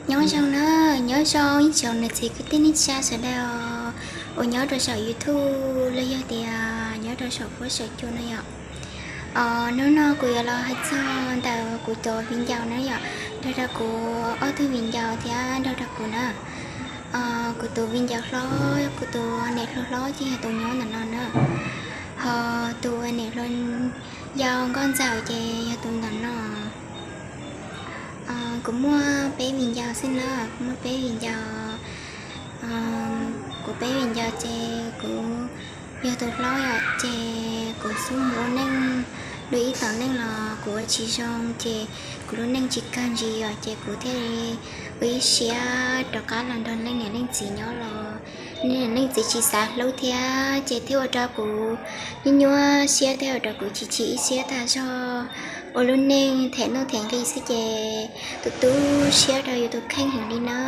Nyob zoo na, nyob zoo ib tsoom niam txiv kwv tij neej tsa sawv daws uas nyob rau saum YouTube los yog tias nyob rau saum huab saum cua no yom. Hnub no kuv yuav los hais txog ntawm kuv tus viv ncaus na yom, nrog rau kuv ob tug viv ncaus thiab nrog rau kuv na. Kuv tus viv ncaus hlob, kuv tus niam hluas hlob ces yog tus nyob ntawm no na, ho tus niam hluas yau nkauj ntxawm ces yog tus ntawm no. Kuv muaj peb viv ncaus xwb na, kuv muaj peb viv ncaus. Kuv peb viv ncaus ces kuv yog tus hlob yom, ces kuv xub mus ua neej dua ib tom neej los kuv ua tsis zoo ces kuv lub neej tsis kawg ntsis yom, ces kuv thiaj li ua ib siab rov qab los nrog leej niam leej txiv nyob los niam leej txiv tsis xav hlub thiab ces thiaj ua rau kuv nyuaj nyuaj siab thiab ua rau kuv chim chim ib siab tag zog, ua lub neej them nuj them nqi xwb ces tu tu siab rau yus tus kheej heev li na.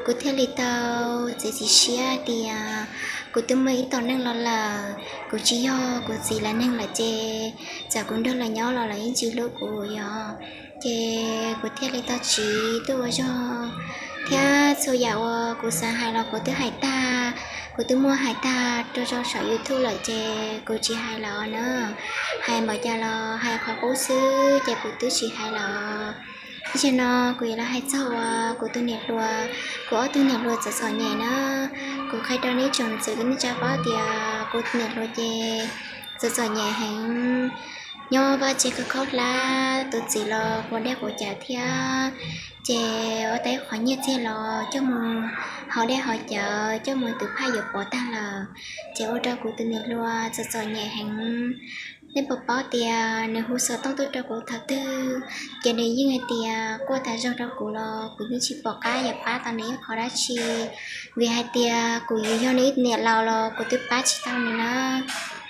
Kuv thiaj li tau txiav txim siab tias kuv twb muaj ib tom neej los lawm, kuv tsis yog kuv txiv lawv neeg lawm ces txawm kuv nrog lawv nyob los lawv yeej tsis hlub kuv yom. Ces kuv thiaj li tau tsiv tuaj ua zog thiab txhua yam uas kuv xav hais los kuv twb hais tag, kuv twb muab hais tag rau rau saum YouTube lawm ces kuv tsis hais lawm na. Hais npaum cas los hais qhov qub xwb ces kuv twb tsis hais lawm. Ib zaug no kuv yuav los hais txog uas kuv tus niam hluas, kuv ob tug niam hluas txom txom nyem na. Kuv qhia rau nej tsoom niam txiv kwv tij neej tsa paub tias kuv tus niam hluas ces txom txom nyem heev, nyob vaj tse khaub khaub hlab, tus txiv los quav dej quav cawv thiab, ces ua tau ib qho nyiaj txiag los coj mus haus dej haus cawv, coj mus twv phaj yuav pov tag lawm, ces ua rau kuv tus niam hluas txom txom nyem heev. Nej puas paub tias nws hu xov tooj tuaj rau kuv thaum twg, ces nws yeej hais tias quaj tas zog rau kuv los kuv yeej tsis pom qab yuav pab tau nws ib qho dab tsi, vim hais tias kuv yuav yog nws ib niam laus los kuv twb pab tsis tau nws na.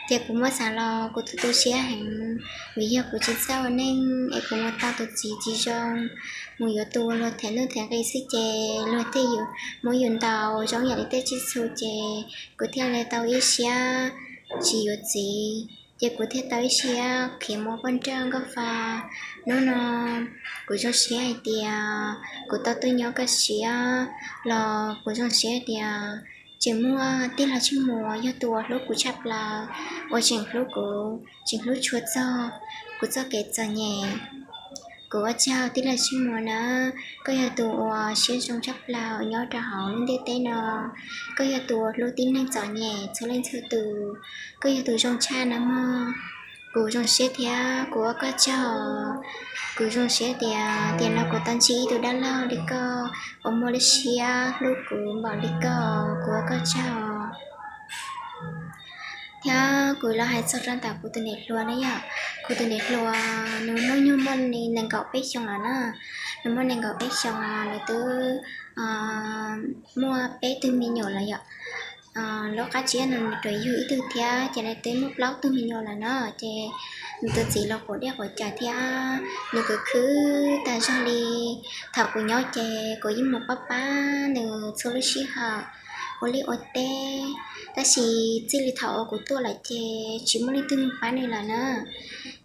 Ces kuv muab xav los kuv tu tu siab heev, vim yog kuv tsis txawj ua neej es kuv mus tau tus txiv tsis zoo, mus yuav tus luag them nuj them nqi xwb ces luag thiaj yuav muab yus ntaus zoo yam li tej tsiaj txhu ces kuv thiaj li tau ib siab tsis yuav txiv, ces kuv thiaj tau ib siab khiav mus poj nrauj nkauj fa. Hnub no kuv zoo siab hais tias kuv tau tuaj nyob kaj siab los kuv zoo siab tias tseem muaj tij laug Tsheej Muas yog tus uas hlub kuv tshaj plaws, uas tseem hlub kuv, tseem hlub tshua txog kuv txoj kev txom nyem. Kuv ua tsaug tij laug Tsheej Muas na, koj yog tus uas siab zoo tshaj plaws uas nyob rau hauv lub ntiaj teb no. Koj yog tus uas hlub tib neeg txom nyem txhua leej txhua tus. Koj yog tus zoo tshaj na mog. Kuv zoo siab thiab kuv ua koj tsaug. Kuv zoo siab tias tiam no kuv tau ntsib ib tug dab laug li koj uas muaj lub siab hlub kuv npaum li koj, kuv ua koj tsaug. Thiab kuv los hais txog rau ntawm kuv tus niam hluas na yom, kuv tus niam hluas nws hnub nyoog muaj li nees nkaum peb xyoos lawm na. Nws muaj nees nkaum peb xyoos, nws twb muaj peb tug me nyuam lawm yom. Lub qab tsiab no nws rov yug ib tug thiab ces nws twb muaj plaub tug me nyuam lawm na. Ces nws tus txiv los quav dej quav cawv thiab nws khwv khwv tag zog li. Thaum kuv nyob ces kuv yeej mus pab pab nws txhua lub sij hawm ua liaj ua teb, tab sis txij li thaum uas kuv tuaj lawm ces tsis muaj leej twg mus pab nws lawm na.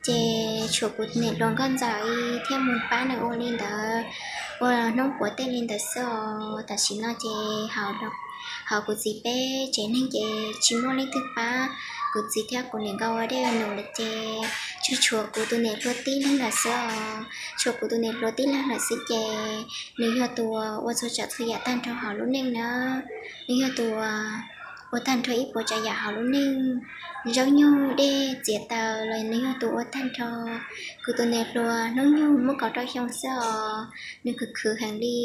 Ces tshuav kuv niam hluas nkauj ntxawm thiaj mus pab nws ua li ntawd, ua hnub puav tej li ntawd xwb os. Tam sim no ces hauv kuv txiv peb tsev neeg ces tsis muaj leej twg pab kuv txiv thiab kuv niam nkawd ua dej ua num lawm ces tsuas tshuav kuv tus niam hluas tib leeg lawm xwb os. Tshuav kuv tus niam hluas tib leeg lawm xwb ces nws yog tus ua txhua tsav txhua yam tag nrho hauv lub neej na. Nws yog tus ua tag nrho ib puas tsav yam hauv lub neej, zaub nyuj dej txiav taws los nws yog tus ua tag nrho. Kuv tus niam hluas hnub nyoog muaj kaum rau xyoo xwb os, nws khwv khwv heev li.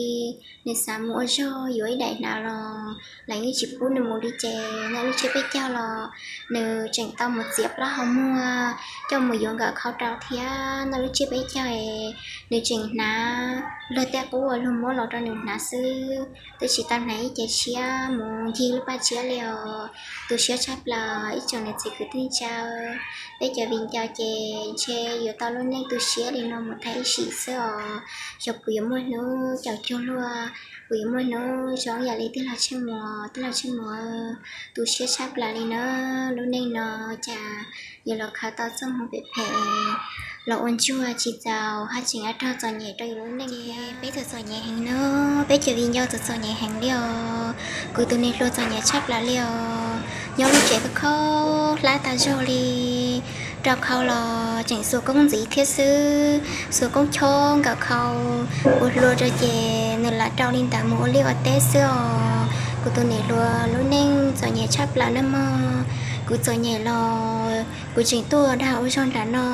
Nws xav mus ua zog yuav ib daim hnav los lawv yeej tsis pub nws mus li ces noj lub tsiab peb caug los nws tseem tau mus txiav plaub hau muag coj mus yuav nkawm khau rau thiab noj lub tsiab peb caug es nws tseem hnav luag tej qub uas luag muab los rau nws hnav xwb, twb tsis tau hnav ib ce tshiab mus ncig lub paj tsiab li Tu siab tshaj plaws ib tsoom niam txiv kwv tij neej tsa. Peb cov viv ncaus ces ntshe yuav tau lub neej tu siab li no mus tag ib sim xwb os. Xyov puas yuav muaj hnub caum cuag luag, puas yuav muaj hnub zoo yam li tij laug Tsheej Muas. Tij laug Tsheej Muas, tu siab tshaj plaws li na. Lub neej no cas yuav los khaws tau txoj hmoo phem phem los ua ntsuag tsis txaus, haj tseem yuav raug txom nyem rau yus lub neej. Peb txom txom nyem heev no, peb cov viv ncaus txom txom nyem heev li os. Kuv tus niam hluas txom nyem tshaj plaws li os. Nyob lub tsev khaub khaub hlab tag zog li, rau khau los tseem xuas koob ntxiv thiab xwb, xuas koob chob nkawm khau. Ua hlua rau ces nws lam rau li ntawd mus ua liaj ua teb xwb os. Kuv tus niam hluas lub neej txom nyem tshaj plaws na mog. Kuv txom nyem los kuv tseem tuaj dag ua zog nram no.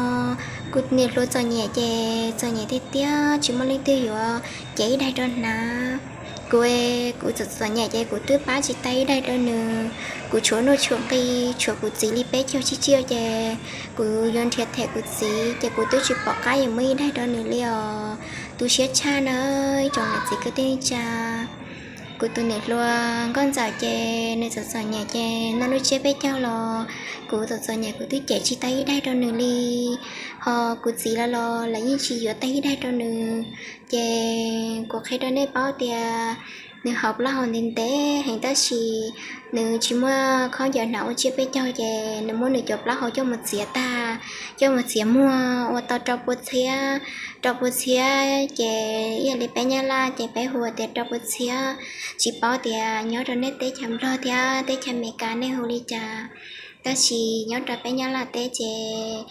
Kuv niam hluas txom nyem ces txom nyem tiag tiag, tsis muaj leej twg yuav cev ib daig rau hnav. Kuv, kuv txom txom nyem ces kuv twb pab tsis tau ib daig rau nws. Kuv tshuav nuj tshuav nqi, tshuav kuv txiv li peb caug tsib tsiaj ces kuv yuav nrhiav them kuv txiv ces kuv twb tsis pom qab yuav muab ib daig rau nws li os. Tu siab tshaj na ib tsoom niam txiv kwv tij neej tsa. Kuv tus niam hluas nkauj ntxawm ces nws txom txom nyem ces noj lub tsiab peb caug los kuv txom txom nyem kuv twb cev tsis tau ib daig rau nws li. Ho kuv txiv lawv los lawv yeej tsis yuav tau ib daig rau nws. Ces kuv qhia rau nej paub tias nws haus plaub hau ntev ntev heev tab sis nws tsis muaj khaub ncaws hnav ua tsiab peb caug ces nws muab nws cov plaub hau coj mus txiav tag, coj mus txiav muag ua tau rau pua txhiab. Rau pua txhiab ces ib yam li peb Nyab Laj ces peb hu tias rau pua txhiab. Tsis paub tias nyob rau nej teb chaws Nplog thiab teb chaws Amelikas nej hu li cas, tab sis nyob rau peb Nyab Laj teb ces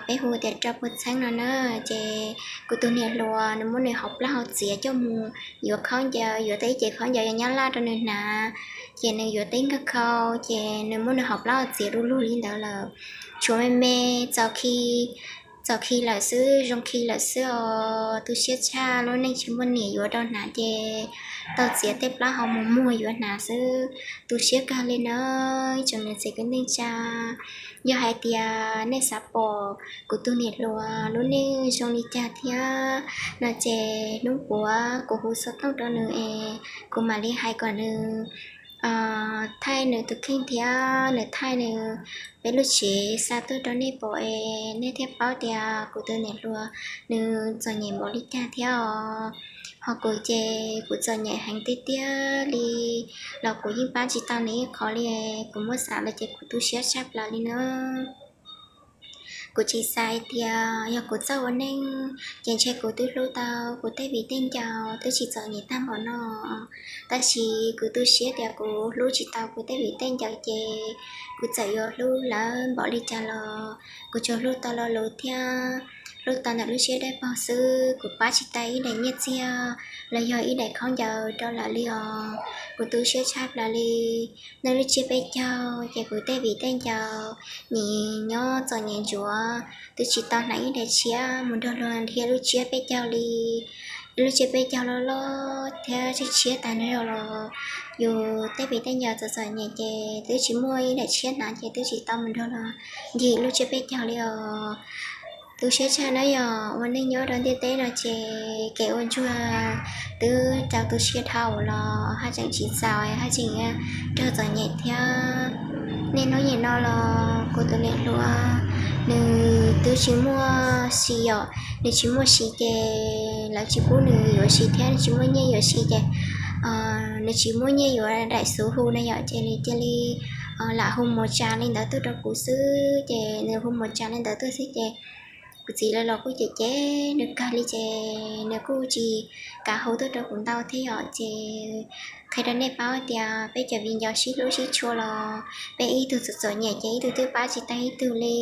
peb hu tias rau pua txheeb no na. Ces kuv tus niam hluas nws muab nws hauv plaub hau txiav coj mus yuav khaub ncaws, yuav tau ib cev khaub ncaws Nyab Laj rau nws hnav, ces nws yuav tau ib nkawm khau, ces nws muab nws hauv plaub hau txiav du lug li ntawd lawm. Tshuav me me, txaus khi, txaus khi lawm xwb, zoo khi lawm xwb os. Tu siab tshaj, lub neej tsis muaj niam yuav rau hnav ces tau txiav tej plaub hau mus muag yuav hnav xwb. Tu siab kawg li na ib tsoom niam txiv kwv tij neej tsa. Yog hais tias nej xav pom kuv tus niam hluas lub neej zoo li cas thiab no ces hnub puav kuv hu xov tooj rau nws es kuv mam li hais kom nws thaij nws tus kheej thiab nws thaij nws peb lub tsev xa tuaj rau nej pom es nej thiaj paub tias kuv tus niam hluas nws txom nyem npaum li cas thiab os. Ho kuv ces kuv txom nyem heev tiag tiag li los kuv yeej pab tsis tau nws ib qho li. Kuv muab xav los ces kuv tu siab tshaj plaws li na. Kuv tsis xav hais tias yog kuv txawj ua neej ces ntshe kuv twb hlub tau kuv tej viv tej ncaus twb tsis txom nyem tag npaum no. Tab sis kuv tu siab tias kuv hlub tsis tau kuv tej viv tej ncaus ces kuv txawm yuav hlub lawv npaum li cas los kuv tsuas hlub tau lo lus thiab hlub tau ntawm lub siab dawb paug xwb. Kuv pab tsis tau ib daim nyiaj txiag los yog ib daim khaub ncaws rau lawv li os. Kuv tu siab tshaj plaws li. Noj lub tsiab peb caug ces kuv tej viv tej ncaus nim nyob txom nyem ntsuav, twb tsis tau hnav ib daim tshiab mus nrog luag nrhiav lub tsiab peb caug li. Lub tsiab peb caug loj loj thiab tshiab tshiab tag nrho los yus tej viv tej ncaus txom txom nyem ces twb tsis muaj ib daim tshiab hnav ces twb tsis tau mus nrog luag ncig lub tsiab peb caug li os. Tu siab tshaj na yog ua neej nyob rau ntiaj teb no ces kev ua ntsuag twb tau tu siab dhau los haj tseem tsis txaus haj tseem raug txom nyem thiab. Niaj hnub nim no los kuv tus niam hluas nws twb tsis muaj si yom, nws tsis muaj si ces lawv tsis pub nws yuav si thiab nws tsis muaj nyiaj yuav si ces nws tsis muaj nyiaj yuav daim xuv hu na yom ces nws cia li lam hu mus tsa li ntawd tuaj rau kuv xwb ces nws hu mus tsa li ntawd tuaj xwb ces kuv txiv lawv los kuj cem cem nws kawg li ces nws kuj tsis kam hu tuaj rau kuv ntau thiab yom ces qhia rau nej paub tias peb cov viv ncaus sib hlub sib tshua los peb ib tug txom txom nyem ces ib tug twb pab tsis tau ib tug li.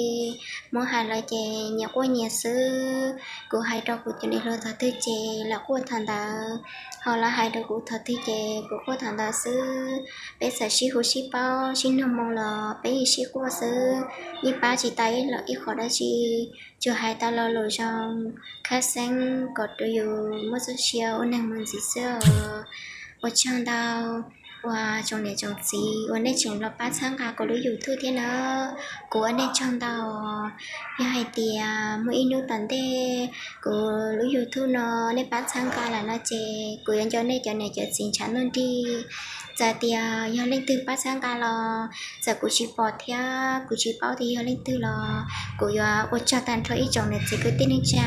Muab hais los ces nyias quaj nyias xwb. Kuv hais rau kuv cov niam hluas thaum twg ces lawv quaj thaum ntawd, ho lawv hais rau kuv thaum twg ces kuv quaj thaum ntawd xwb. Peb txawm sib hu sib paub sib nug moo los peb yeej sib quaj xwb, yeej pab tsis tau ib qho dab tsi. Tsuas hais tau lo lus zoo, khab xeeb kom rau yus muaj txoj sia ua neeg mus ntxiv xwb os. Ua tsaug ntau. Ua tsoom niam tsoom txiv uas nej tseem los pab txhawb nqa kuv lub YouTube thiab na, kuv ua nej tsaug ntau. Yog hais tias muaj ib hnub tom ntej kuv lub YouTube no nej pab txhawb nqa lawm no ces kuv yuav nco nej cov niam cov txiv ntshav ntuj nrig. Txawm tias yog leej twg pab txhawb nqa los txawm kuv tsis pom thiab kuv tsis paub tias yog leej twg los kuv yuav ua tsaug tag nrho ib tsoom niam txiv kwv tij neej tsa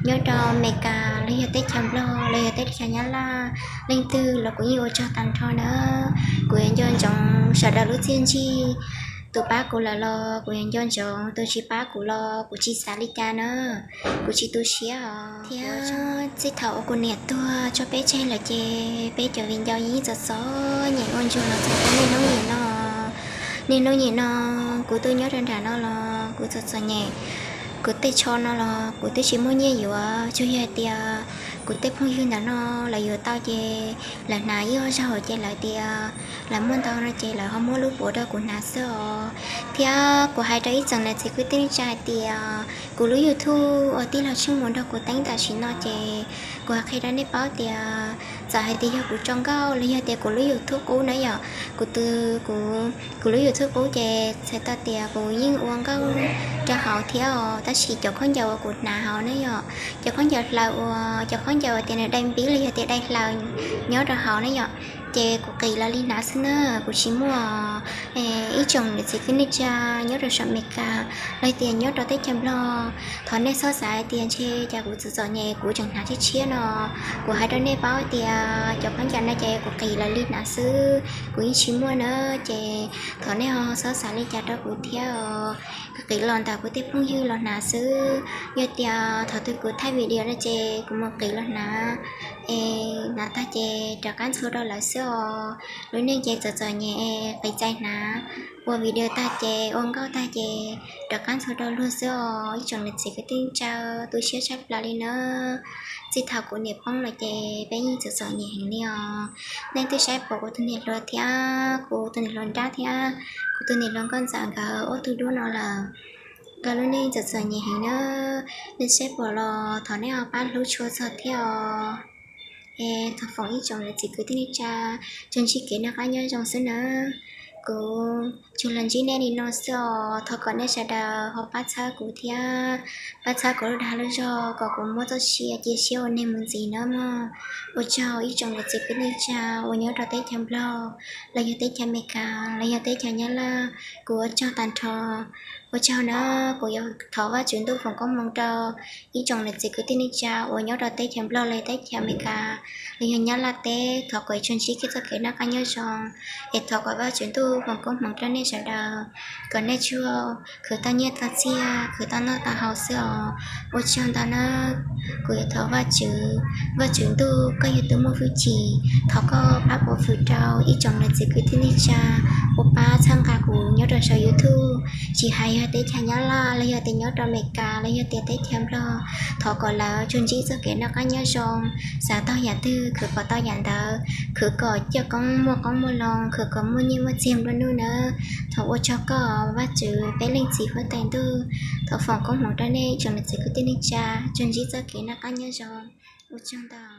nyob rau Amelikas los yog teb chaws Nplog los yog teb chaws Nyab Laj, leej twg los kuv yeej ua tsaug tag nrho na. Kuv yuav nco ntsoov sawv daws lub txiaj ntsig, tus pab kuv lawm los kuv yuav nco ntsoov, tus tsis pab kuv los kuv tsis xav li cas na. Kuv tsis tu siab os. Thiab txij thaum uas kuv niam tuag tso peb tseg lawm ces peb cov viv ncaus yeej txom txom nyem ua ntsuag los txog rau niaj hnub nim no. Niaj hnub nim no kuv tuaj nyob rau nram no los kuv txom txom nyem. Kuv tej tsho no los kuv twb tsis muaj nyiaj yuav, tsuas yog hais tias kuv tej phooj ywg ntawm no lawv yuav tau ces lawv hnav ib ob zaug ces lawv tias lawv muaj ntau no ces lawv ho muab lub puav rau kuv hnav xwb os. Thiab kuv hais rau ib tsoom niam txiv kwv tij neej tsa hais tias kuv lub YouTube uas tij laug Tsheej Muas nrog kuv teeb tam sim no ces kuv hais qhia rau nej paub tias txawm hais tias yog kuv tso nkauj los yog tias kuv lub YouTube qub na yom, kuv, kuv lub YouTube qub ces txhais tau tias kuv yeej ua nkauj rau hauv thiab os, tab sis cov khaub ncaws uas kuv hnav hauv na yom, cov khaub ncaws hlaws uas cov khaub ncaws uas tias nws dai npib los yog tias dai hlaws nyob rau hauv na yom, ces kuv qiv lawv li hnav xwb na. Kuv tsis muaj. Ib tsoom niam txiv kwv tij neej tsa nyob rau saum Amelikas los tias nyob rau teb chaws Nplog, thov nej txhob xav hais tias ntshe cas kuv txom txom nyem kuv tseem hnav tshiab tshiab no. Kuv hais rau nej paub tias cov khaub ncaws no ces kuv qiv lawv li hnav xwb, kuv yeej tsis muaj na. Ces thov nej ho txhob xav li cas rau kuv thiab os. Kuv qiv los ntawm kuv tej phooj ywg los hnav xwb. Yog tias thaum twg kuv thaij video no ces kuv mus qiv los hnav, es hnav tag ces rov qab ntxhua rau lawv xwb os. Lub neej ces txom txom nyem, qiv txais hnav, ua video tag ces ua nkauj tag ces rov qab ntxhua rau luag xwb os. Ib tsoom niam txiv kwv tij neej tsa, tu siab tshaj plaws li na. Txij thaum kuv niam poob los ces peb yeej txom txom nyem heev li os. Nej twb saib pom kuv tus niam hluas thiab kuv tus niam hluas nrab thiab kuv tus niam hluas nkauj ntxawm nkawd ob tug duab no lawm. Nkawd lub neej txom txom nyem heev na. Nej saib pom los thov nej ho pab hlub tshua txog thiab os. Es thov foom ib tsoom niam txiv kwv tij neej tsa tsuas ntsib kev noj qab nyob zoo xwb na. Kuv tsuas los ntsib nej li no xwb os. Thov kom nej sawv daws ho pab txhawb kuv thiab pab txhawb kuv lub dag lub zog kom kuv muaj txoj sia cia siab ua neeg mus ntxiv na mog. Ua tsaug ib tsoom niam txiv kwv tij neej tsa uas nyob rau teb chaws Nplog los yog teb chaws Amelikas los yog teb chaws Nyab Laj, kuv ua tsaug tag nrho. Ua tsaug na. Kuv yuav thov Vajtswv ntuj foom koob hmoov rau ib tsoom niam txiv kwv tij neej tsa uas nyob rau teb chaws Nplog los yog teb chaws Amelikas los yog Nyab Laj teb, thov kom tsuas ntsib kiag txoj kev noj qab nyob zoo. Es thov kom Vajtswv ntuj foom koob hmoov rau nej sawv daws, kom nej tsuas khwv tau nyiaj tau txiag, khwv tau noj tau haus xwb os. Ua tsaug ntau na. Kuv yuav thov Vajtswv, Vajtswv ntuj koj yog tus muaj hwj chim, thov koj pab pov hwm rau ib tsoom niam txiv kwv tij neej tsa uas pab txhawb nqa kuv nyob rau saum YouTube, tsis hais yog teb chaws Nyab Laj los yog tias nyob rau Amelikas los yog tias teb chaws Nplog, thov kom lawv tsuas ntsib txoj kev noj qab nyob zoo, xav tau yam twg khwv kom tau yam ntawd, khwv kom coj koob muaj qoob muaj loo, khwv kom muaj nyiaj muaj txiag nplua nuj nawb. Thov ua tsaug koj Vajtswv peb leej txiv huab tais ntuj, thov foom koob hmoov rau nej tsoom niam txiv kwv tij neej tsa tsuas ntsib txoj kev noj qab nyob zoo. Ua tsaug ntau.